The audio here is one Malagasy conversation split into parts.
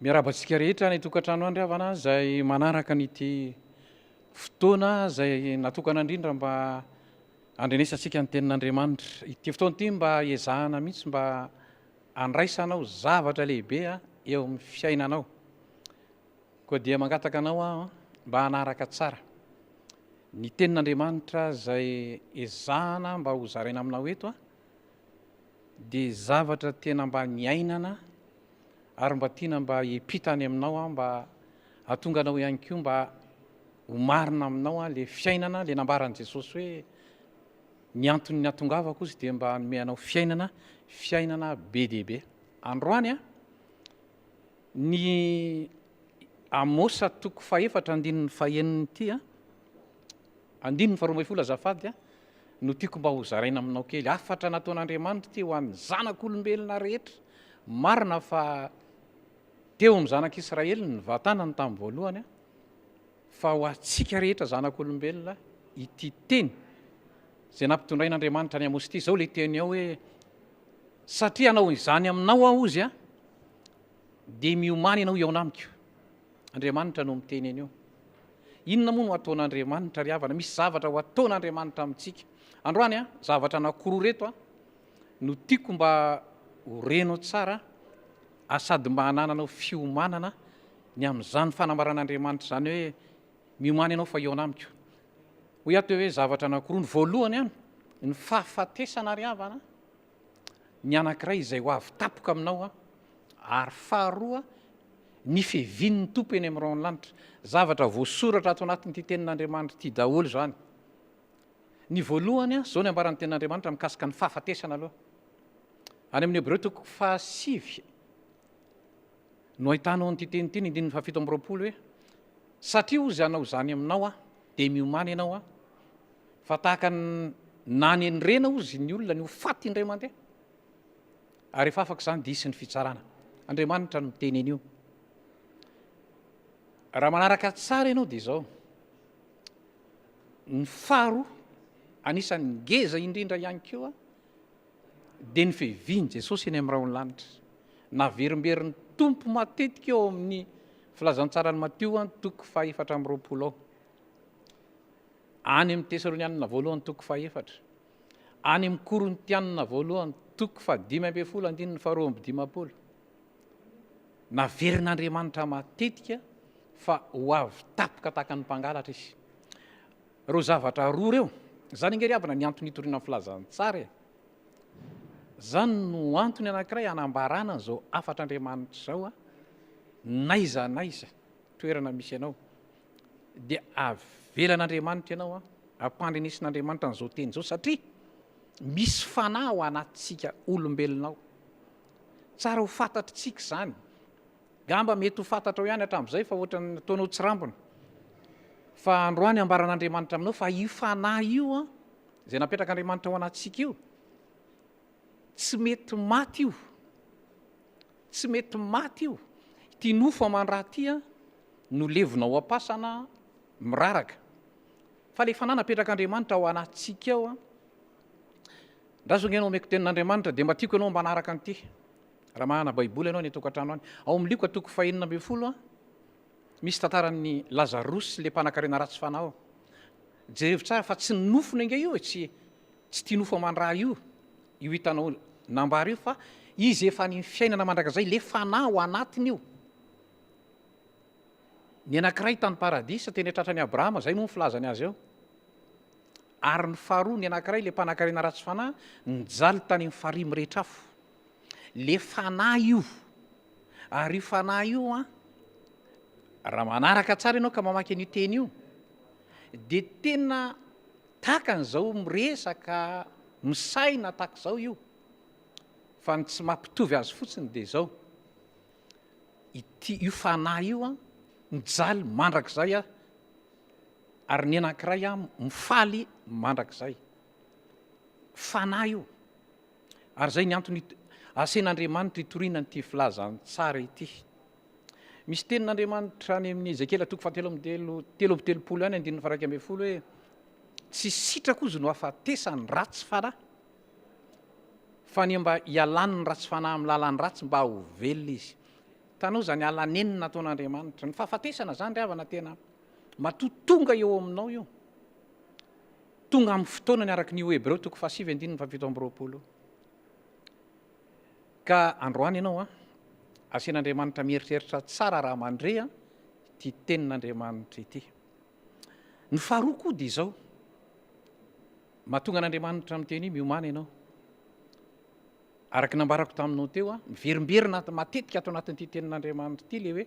Miarahaba antsika rehetra any an-tokantrano any ry havana izay manaraka an'ity fotoana izay natokana indrindra mba handrenesantsika ny tenin'Andriamanitra. Ity fotoana ity mba ezahana mihitsy mba handraisanao zavatra lehibe eo amin'ny fiainanao. Koa dia mangataka anao aho mba hanaraka tsara ny tenin'Andriamanitra izay ezahana mba ho zaraina aminao eto dia zavatra tena mba niainana ary mba tiana mba hiampita any aminao aho mba hahatonga anao ihany koa mba ho marina aminao aho le fiainana le nambaran'i Jesosy hoe ny antony nahatongavako izy dia mba hanome anao fiainana, fiainana be dia be. Androany a, ny Amosa toko fahefatra andininy fahenina ity a, andininy faharoa ambin'ny folo azafady a, no tiako mba ho zaraina aminao kely. Hafatra nataon'Andriamanitra ity ho an'ny zanak'olombelona rehetra. Marina fa teo amin'ny zanak'Israely ny nivatanany tamin'ny voalohany, fa ho antsika rehetra zanak'olombelona ity teny izay nampitondrain'Andriamanitra an'i Amosy ity. Izao ilay teny ao hoe, Satria hanao izany aminao aho, hozy, dia miomàna ianao hihaona amiko. Andriamanitra no miteny an'io. Inona moa no hataon'Andriamanitra ry havana? Misy zavatra ho ataon'Andriamanitra amintsika. Androany an, zavatra anankiroa ireto an, no tiako mba ho renao tsara ary sady mba hanananao fiomanana ny amin'izany fanambaran'Andriamanitra izany hoe miomàna ianao fa hihaona amiko. Hoy aho teo hoe zavatra anankiroa. Ny voalohany an, ny fahafatesana ry havana, ny anankiray izay ho avy tampoka aminao ary faharoa ny fiavian'ny Tompo eny amin'ny rahon'ny lanitra. Zavatra voasoratra ato anatin'ity tenin'Andriamanitra ity daholo izany. Ny voalohany, izao ny ambaran'ny tenin'Andriamanitra mikasika ny fahafatesana aloha. Any amin'ny Hebreo toko fahasivy no ahitanao an'ity teny ity, ny andininy fahafito amby roapolo hoe, Satria hozy hanao izany aminao aho, dia miomàna ianao aho, Fa tahaka ny nanendrena hozy ny olona ny ho faty indray mandeha, ary rehefa afaka izany dia hisy ny fitsarana. Andriamanitra no miteny an'io. Raha manaraka tsara ianao dia izao, ny faharoa anisan'ny ngeza indrindra ihany koa dia ny fiavian'i Jesosy eny amin'ny rahon'ny lanitra. Naverimberin'ny Tompo matetika eo amin'ny filazantsaran'i Matio toko faha 24 ao. Any amin'ny Tesalonianina Voalohany toko fahefatra, any amin'ny Korintianina Voalohany toko fahadimy ambin'ny folo andininy faharoa amby dimampolo. Naverin'Andriamanitra matetika fa ho avy tampoka tahaka ny mpangalatra izy. Ireo zavatra roa ireo, izany ange ry havana ny antony hitoriana ny filazantsara e. Izany no antony anankiray hanambarana an'izao hafatr'Andriamanitra izao n'aiza n'aiza toerana misy anao. dia avelan'Andriamanitra ianao, ampandrenesin'Andriamanitra an'izao teny izao satria misy fanahy ao anatintsika olombelona ao. Tsara ho fantatritsika izany. Gamba mety ho fantatrao ihany hatramin'izay fa ohatran'ny ataonao tsirambina. Fa androany ambaran'Andriamanitra aminao fa io fanahy io an, izay napetrak'Andriamanitra ao anatintsika io, tsy mety maty io. Tsy mety maty io. Ity nofo aman-dra ity an, no levona ao am-pasana miraraka. Fa ilay fanahy napetrak'Andriamanitra ao anatintsika ao an, ndraso ange ianao omeko tenin'Andriamanitra dia mba tiako ianao mba hanaraka an'ity. Raha manana baiboly ianao any an-tokantrano any. Ao amin'ny Lioka toko fahenina ambin'ny folo an, misy tantaran'ny Lazarosy sy ilay mpanankarena ratsy fanahy ao. Jerevo tsara fa tsy ny nofony ange io e, tsy tsy ity nofo aman-dra io, io hitanao nambara io fa izy efa any amin'ny fiainana mandrakizay, ilay fanahy ao anatiny io. Ny anankiray tany paradisa, teny an-tratran'i Abrahama, izay moa ny filazany azy eo. Ary ny faharoa, ny anankiray, ilay mpanankarena ratsy fanahy, nijaly tany amin'ny farihy mirehitra afo. Ilay fanahy io. Ary io fanahy io an, raha manaraka tsara ianao ka mamaky an'io teny io, dia tena tahaka an'izao miresaka, misaina tahaka izao io. Fa ny tsy mampitovy azy fotsiny dia izao, ity io fanahy io an, mijaly mandrakizay aho, ary ny anankiray aho mifaly mandrakizay. Fanahy io. Ary izay ny antony asen'Andriamanitra hitoriana an'ity filazantsara ity. Misy tenin'Andriamanitra any amin'ny Ezekiela toko fahatelo amby telo, telo amby telopolo any andininy faha iraika ambin'ny folo hoe tsy sitrako ozy no hahafatesan'ny ratsy fanahy. Fa ny mba hialany ny ratsy fanahy amin'ny lalan'ny ratsy mba ho velona izy. Hitanao izany ala nenina ataon'Andriamanitra. Ny fahafatesana izany ry havana tena matoa tonga eo aminao io. Tonga amin'ny fotoanany araka ny Hebreo toko fahasivy andininy fahafito amby roapolo. Ka androany ianao an, asian'Andriamanitra mieritreritra tsara raha mandre an, ity tenin'Andriamanitra ity. Ny faharoa koa dia izao, mahatonga an'Andriamanitra miteny hoe miomàna ianao. Araka ny nambarako taminao teo an, miverimberina matetika ato anatin'ity tenin'Andriamanitra ity ilay hoe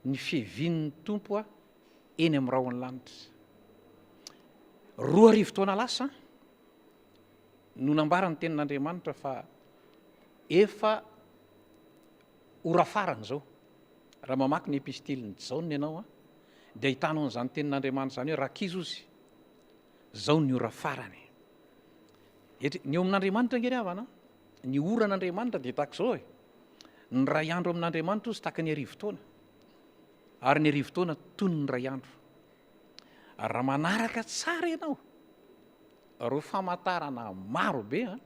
ny fiavian'ny Tompo eny amin'ny rahon'ny lanitra. 2000 taona lasa no nambaran'ny tenin'Andriamanitra fa efa ora farany izao. Raha mamaky ny epistilin'i Jaona ianao an, dia ahitanao an'izany tenin'Andriamanitra izany hoe rakizo izy, izao ny ora farany. Etry, ny eo amin'Andriamanitra ange ry havana, ny oran'Andriamanitra dia tahaka izao e. Ny iray andro amin'Andriamanitra ozy tahaka ny arivo taona, ary ny arivo taona toy ny iray andro. Ary raha manaraka tsara ianao, ireo famantarana maro be an,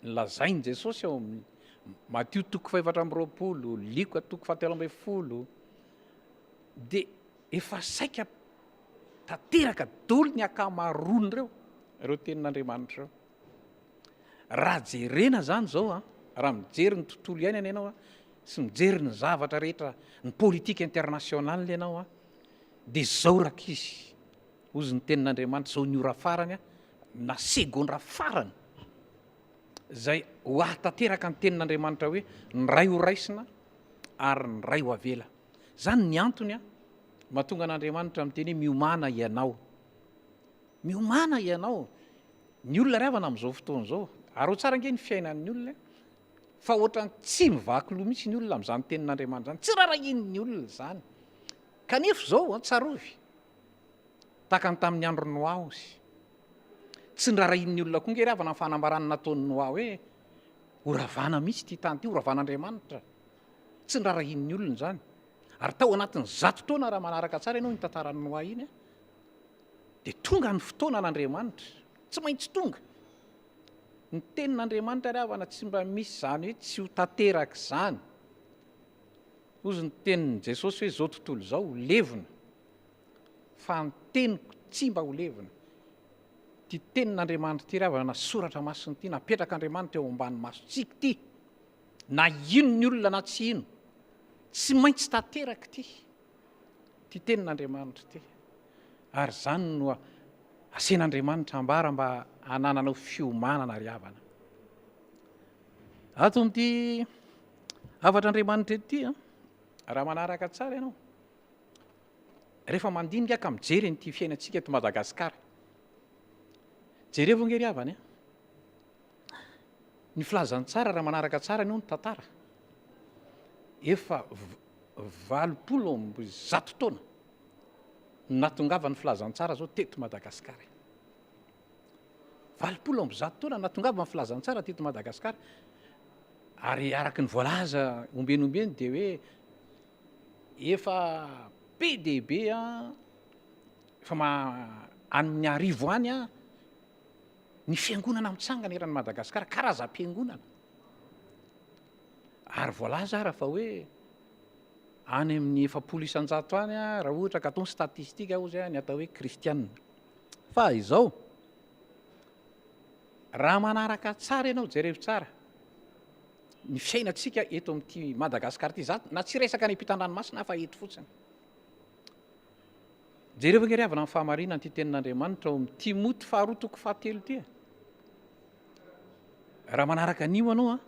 lazain'i Jesosy ao amin'ny Matio toko fahefatra amby roapolo, Lioka toko fahatelo ambin'ny folo, dia efa saika tanteraka daholo ny ankamaroan'ireo, ireo tenin'Andriamanitra ireo. Raha jerena izany izao an, raha mijery ny tontolo iainana ianao an, sy mijery ny zavatra rehetra, ny politique internationale ianao an, dia izao rankizy, hozy ny tenin'Andriamanitra, izao ny ora farany an, na segondra farany, izay ho ahatanteraka ny tenin'Andriamanitra hoe ny ray ho raisina ary ny ray ho avela. Izany ny antony an, mahatonga an'Andriamanitra miteny hoe miomàna ianao. Miomàna ianao. Ny olona ry havana amin'izao fotoana izao, araho tsara ange ny fiainan'ny olona e, fa ohatran'ny tsy mivaky loha mihitsy ny olona amin'izany tenin'Andriamanitra izany, tsy rarahian'ny olona izany. Kanefa izao an, tsarovy, tahaka ny tamin'ny andron'i Noa ozy, tsy nirarahian'ny olona koa ange ry havana ny fanambarana nataon'i Noa hoe horavana mihitsy ity tany ity, horavan'Andriamanitra. Tsy nirarahian'ny olona izany. Ary tao anatin'ny zato taona raha manaraka tsara ianao iny tantaran'i Noa iny, dia tonga ny fotoanan'Andriamanitra. Tsy maintsy tonga. Ny tenin'Andriamanitra ry havana tsy mba misy izany hoe tsy ho tanteraka izany. Hozy ny tenin'i Jesosy hoe izao tontolo izao ho levona, fa ny teniko tsy mba ho levona. Ity tenin'Andriamanitra ity ry havana na soratra masina ity napetrak'Andriamanitra eo ambany masontsika ity, na hino ny olona na tsy hino, tsy maintsy tanteraka ity. Ity tenin'Andriamanitra ity. Ary izany no asain'Andriamanitra ambara mba hanananao fiomanana ry havana. Ato amin'ity hafatr'Andriamanitra ity, raha manaraka tsara ianao, rehefa mandinika ka mijery an'ity fiainantsika eto Madagasikara, jerevo ange ry havana, ny filazantsara raha manaraka tsara ianao ny tantara, efa 180 taona no nahatongavan'ny filazantsara zao teto Madagasikara. 180 taona nahatongavan'ny filazantsara teto Madagasikara. Ary araka ny voalaza ombieny ombieny dia hoe efa be dia be an, efa any amin'ny arivo any an, ny fiangonana mitsangana eran'i Madagasikara, karazam-piangonana. Ary voalaza ara fa hoe any amin'ny 40% any raha ohatra ka atao ny statistique hozy ny atao hoe kristiana. Fa izao, raha manaraka tsara ianao, jerevo tsara ny fiainantsika eto amin'ity Madagasikara ity, za na tsy resaka any ampitan-dranomasina fa eto fotsiny. Jerevo ange ry havana ny fahamarinan'ity tenin'Andriamanitra ao amin'ny Timoty faharoa toko fahatelo ity e. Raha manaraka an'io anao an,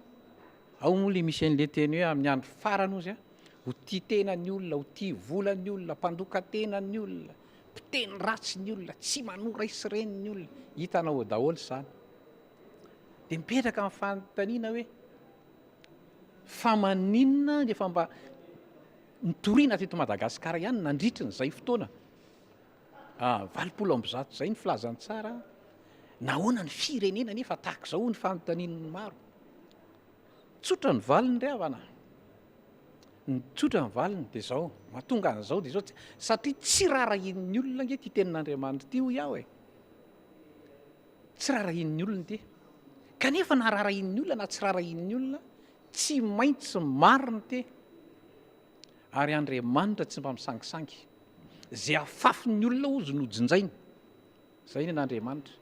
ao moa le misy an'le teny hoe amin'ny andro farany ozy an, ho tia tena ny olona, ho tia vola ny olona, mpandoka tena ny olona, mpiteny ratsy ny olona, tsy manoa ray sy reny ny olona, hitanao ao daholo izany. Dia mipetraka ny fanontaniana hoe, fa maninona efa mba nitoriana teto Madagasikara ihany nandritry ny izay fotoana 180 izay ny filazantsara, nahoana ny firenena nefa tahaka izao hoy ny fanontanian'ny maro. Tsotra ny valiny ry havana. Ny tsotra ny valiny dia izao, mahatonga an'izao dia izao, satria tsy rarahian'ny olona ange ity tenin'Andriamanitra ity hoy aho e. Tsy rarahian'ny olona ity. Kanefa na rarahian'ny olona na tsy rarahian'ny olona, tsy maintsy marina ity. Ary Andriamanitra tsy mba misangisangy. Izay afafin'ny olona hozy no jinjainy. Izay ny an'Andriamanitra.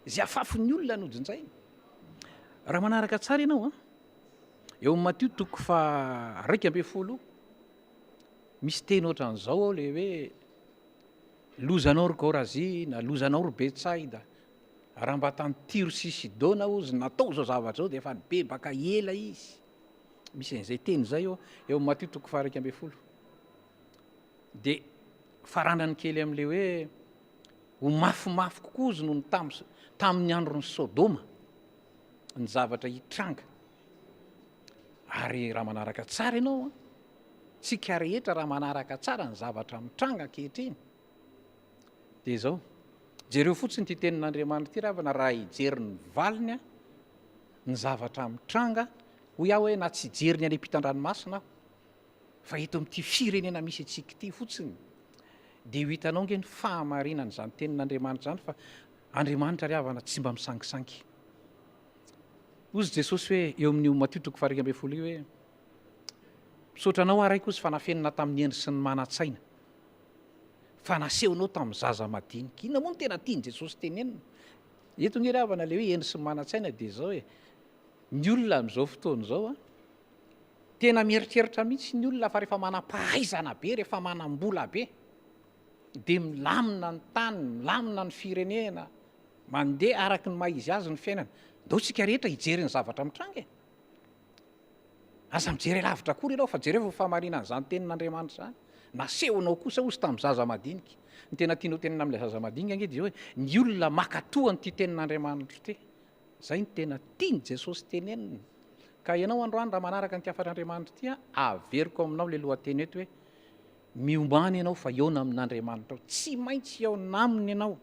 Izay afafin'ny olona no jinjainy. Raha manaraka tsara ianao an, eo amin'ny Matio toko faha 11, misy teny ohatran'izao ao le hoe lozanao ry Korazina, lozanao ry Betsaida, raha mba tany Tyro sy Sidona hozy natao izao zavatra izao dia efa nibebaka ela izy. Misy an'izay teny izay eo, eo amin'ny Matio toko faha 11. Dia faranany kely amin'ilay hoe ho mafimafy kokoa izy noho ny tam, tamin'ny andron'i Sodoma ny zavatra hitranga. Ary raha manaraka tsara ianao, tsika rehetra raha manaraka tsara ny zavatra mitranga ankehitriny, dia izao, jereo fotsiny ity tenin'Andriamanitra ity ravana raha hijery ny valiny ny zavatra mitranga, hoy aho hoe na tsy hijery ny any ampitan-dranomasina aho, Fa eto amin'ity firenena misy antsika ity fotsiny dia ho hitanao ange ny fahamarinan'izany tenin'Andriamanitra izany fa Andriamanitra ry havana tsy mba misangisangy. Hozy Jesosy hoe eo amin'io Matio toko faha 11 io hoe Misaotra anao aho Raiko hozy fa nafenina tamin'ny hendry sy ny manan-tsaina fa nasehonao tamin'ny zaza madinika. Inona moa no tena tian'i Jesosy tenenina? Eto nge ry havana ilay hoe hendry sy ny manan-tsaina dia izao e, ny olona amin'izao fotoana izao an, Tena mieritreritra mihitsy ny olona fa rehefa manam-pahaizana be, rehefa manam-bola be, dia milamina ny tany, milamina ny firenena, mandeha araka ny maha izy azy ny fiainana. Ndao isika rehetra hijery ny zavatra mitranga e! Aza mijery alavitra akory ianao fa jereo fa fahamarinan'izany tenin'Andriamanitra izany. Nasehonao kosa hozy tamin'ny zaza madinika. Ny tena tianao tenenina amin'ilay zaza madinika ange dia hoe ny olona mankatò an'ity tenin'Andriamanitra ity. Izay no tena tian'i Jesosy tenenina. Ka ianao androany raha manaraka an'ity hafatr'Andriamanitra ity, averiko aminao ilay lohateny eto hoe, Miomàna ianao fa hihaona amin'Andriamanitrao. Tsy maintsy hihaona aminy ianao.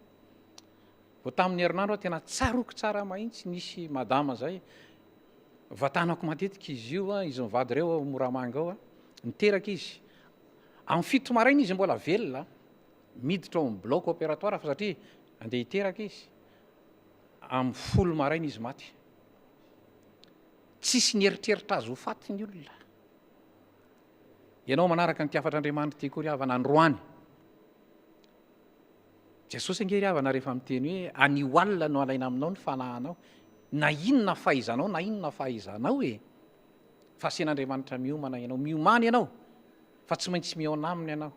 Vao tamin'ny herinandro aho tena tsaroako tsara mahitsy nisy madama izay, vatanako matetika izy io, izy mivady ireo ao Moramanga ao, niteraka izy. Amin'ny 7 maraina izy mbola velona, miditra ao amin'ny bloc opératoire fa satria andeha hiteraka izy. Amin'ny 10 maraina izy maty. Tsisy nieritreritra azy ho faty ny olona. Ianao manaraka an'ity hafatr'Andriamanitra ity koa ry havana androany. Jesosy ange ry havana rehefa miteny hoe anio alina no alaina aminao ny fanahinao. Na inona fahaizanao na inona fahaizanao e. Fa asian'Andriamanitra miomana ianao. Miomana ianao fa tsy maintsy mihaona aminy ianao.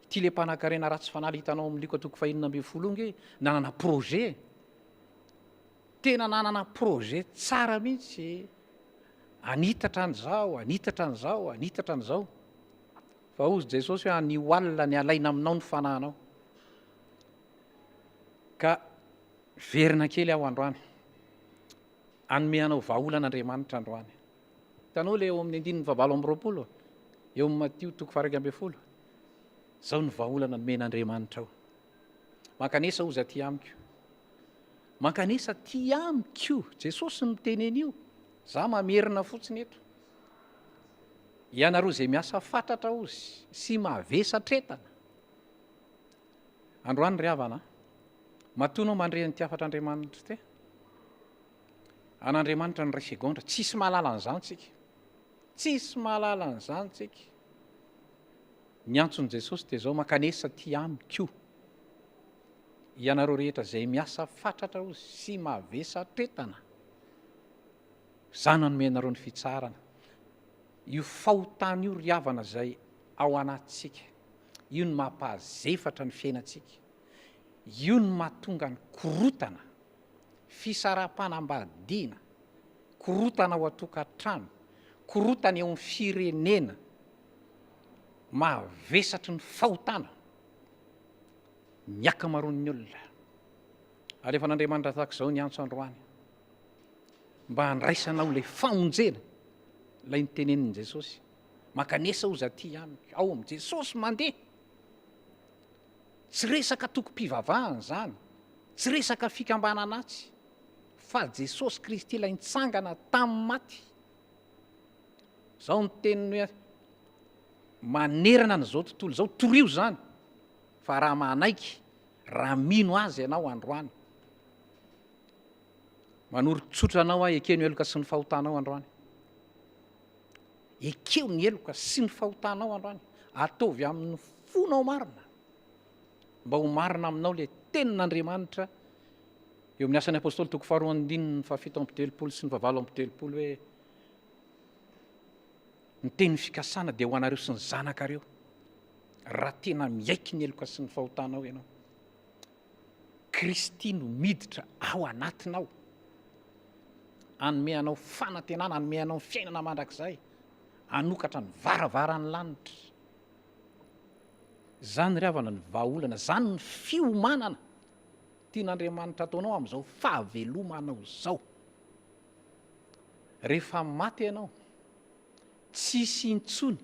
Ity le mpanakarena ratsy fanahy le hitanao amin'ny Lioka toko fahenina ambin'ny folo io nge nanana projet. Tena nanana projet tsara mihitsy hanitatra an'izao, hanitatra an'izao, hanitatra an'izao. Fa hozy Jesosy hoe anio alina ny alaina aminao ny fanahinao. Ka verina kely aho androany. Hanome anao vahaolana Andriamanitra androany. Hitanao ilay eo amin'ny andininy fahavalo amby roapolo, eo amin'ny Matio toko faha 11. Izao ny vahaolana nomen'Andriamanitra ao. Mankanesa hozy aty amiko. Mankanesa aty amiko. Jesosy no miteny an'io. Za mamerina fotsiny eto. Ianareo izay miasa fatratra hozy sy mavesatretana. Androany ry havana, matoa anao mandre an'ity hafatr'Andriamanitra ity. An'Andriamanitra ny iray segondra. Tsisy mahalala an'izany tsika. Tsisy mahalala an'izany tsika. Ny antson'i Jesosy dia izao, Mankanesa aty amiko, ianareo rehetra izay miasa fatratra hozy sy mavesatretana. Izaho no hanome anareo ny fitsaharana. Io fahotana io ry havana izay ao anatintsika, io no mampahazefatra ny fiainantsika, io no mahatonga ny korotana, fisaraham-panambadiana, korotana ao an-tokantrano, korotana eo amin'ny firenena, mavesatry ny fahotana ny ankamaroan'ny olona. Alefan'Andriamanitra tahaka izao ny antso androany mba handraisanao ilay famonjena, ilay nitenenin'i Jesosy. Mankanesa hozy aty amiko, ao amin'i Jesosy mandeha. Tsy resaka tokom-pivavahana izany, tsy resaka fikambanana atsy, fa Jesosy Kristy ilay nitsangana tamin'ny maty. Izao ny teniny hoe manerana an'izao tontolo izao, torio izany, fa raha manaiky, raha mino Azy ianao androany, manoro-tsotra anao aho, ekeo ny heloka sy ny fahotanao androany. Ekeo ny heloka sy ny fahotanao androany. Ataovy amin'ny fonao marina mba ho marina aminao ilay tenin'Andriamanitra eo amin'ny Asan'ny Apostoly toko faharoa andininy fahafito amby telopolo sy ny fahavalo amby telopolo hoe ny teny fikasana dia ho anareo sy ny zanakareo raha tena miaiky ny heloka sy ny fahotanao ianao. Kristy no miditra ao anatinao hanome anao fanantenana, hanome anao ny fiainana mandrakizay, hanokatra ny varavaran'ny lanitra. Izany ry havana ny vahaolana, izany ny fiomanana tian'Andriamanitra ataonao amin'izao fahavelomanao izao. Rehefa maty ianao, tsisy intsony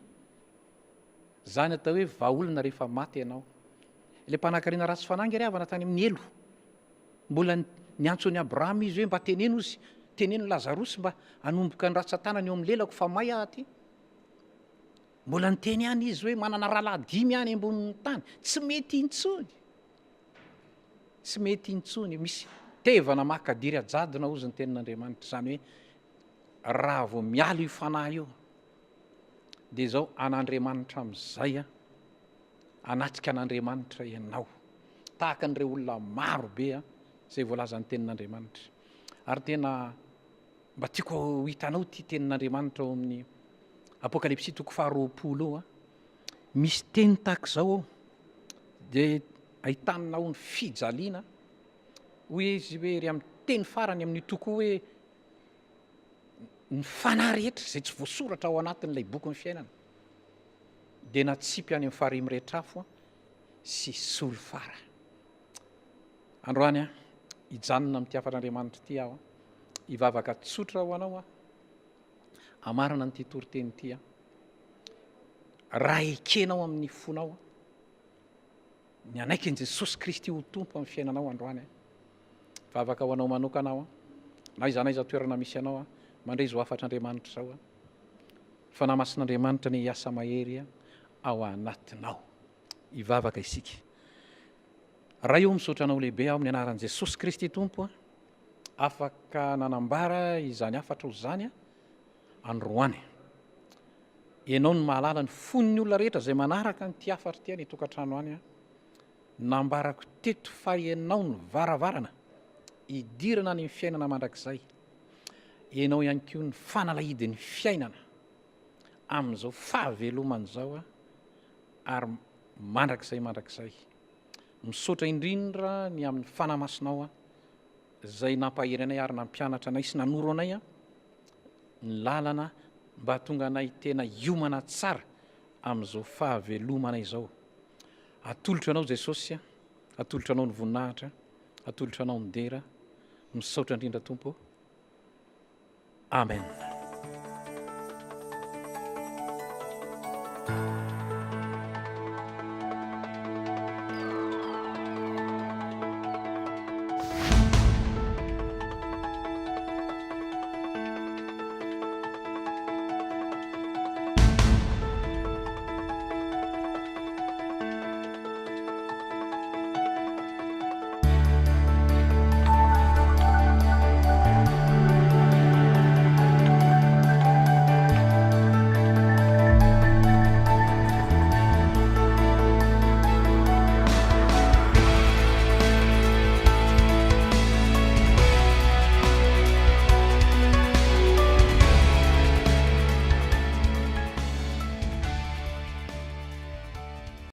izany atao hoe vahaolana rehefa maty ianao. Ilay mpanankarena ratsy fanahy ange ry havana tany amin'ny helo, mbola niantso an'i Abrahama izy hoe mba teneno izy, teneno Lazarosy mba hanomboka ny ratsan-tanany eo amin'ny lelako fa may aho aty. Mbola niteny ihany izy hoe manana rahalahy dimy any ambonin'ny tany. Tsy mety intsony. Tsy mety intsony. Misy tevana makadiry ajadona hozy ny tenin'Andriamanitra. Izany hoe raha vao miala io fanahy io dia izao an'Andriamanitra amin'izay a, hanatrika an'Andriamanitra ianao. Tahaka an'ireo olona maro be a, izay voalazan'ny tenin'Andriamanitra. Ary tena Mba tiako ho hitanao ity tenin'Andriamanitra ao amin'ny Apokalypsy toko faharoapolo ao a. Misy teny tahaka izao ao, dia ahitanao ny fijaliana. Hoy izy hoe ery amin'ny teny farany amin'io toko io hoe ny fanahy rehetra izay tsy voasoratra ao anatin'ilay bokin'ny fiainana dia natsipy any amin'ny farihy miretrafo sy solifara. Androany aho, hijanona amin'ity hafatr'Andriamanitra ity aho, hivavaka tsotra ho anao aho, hamarana an'ity toriteny ity aho. Raha ekenao amin'ny fonao ny hanaiky an'i Jesosy Kristy ho Tompo amin'ny fiainanao androany, vavaka ho anao manokana aho, na aiza na aiza toerana misy anao, mandre izao hafatr'Andriamanitra izao. Fanahy Masin'Andriamanitra anie hiasa mahery ao anatinao. Hivavaka isika. Ray ô, misaotra Anao lehibe aho amin'ny anaran'i Jesosy Kristy Tompo a, afaka nanambara izany hafatrao izany androany. Ianao no mahalala ny fon'ny olona rehetra izay manaraka an'ity hafatra ity any an-tokantrano any. Nambarako teto fa Ianao no varavarana hidirana any amin'ny fiainana mandrakizay. Ianao ihany koa ny fanalahidin'ny fiainana amin'izao fahavelomana izao ary mandrakizay mandrakizay. Misaotra indrindra ny amin'ny Fanahy Masinao izay nampahery anay ary nampianatra anay sy nanoro anay ny lalana mba hahatonga anay tena hiomana tsara amin'izao fahavelomana izao. Atolotro anao Jesosy, atolotro anao ny voninahitra, atolotro anao ny dera. Misaotra indrindra Tompo. Amen.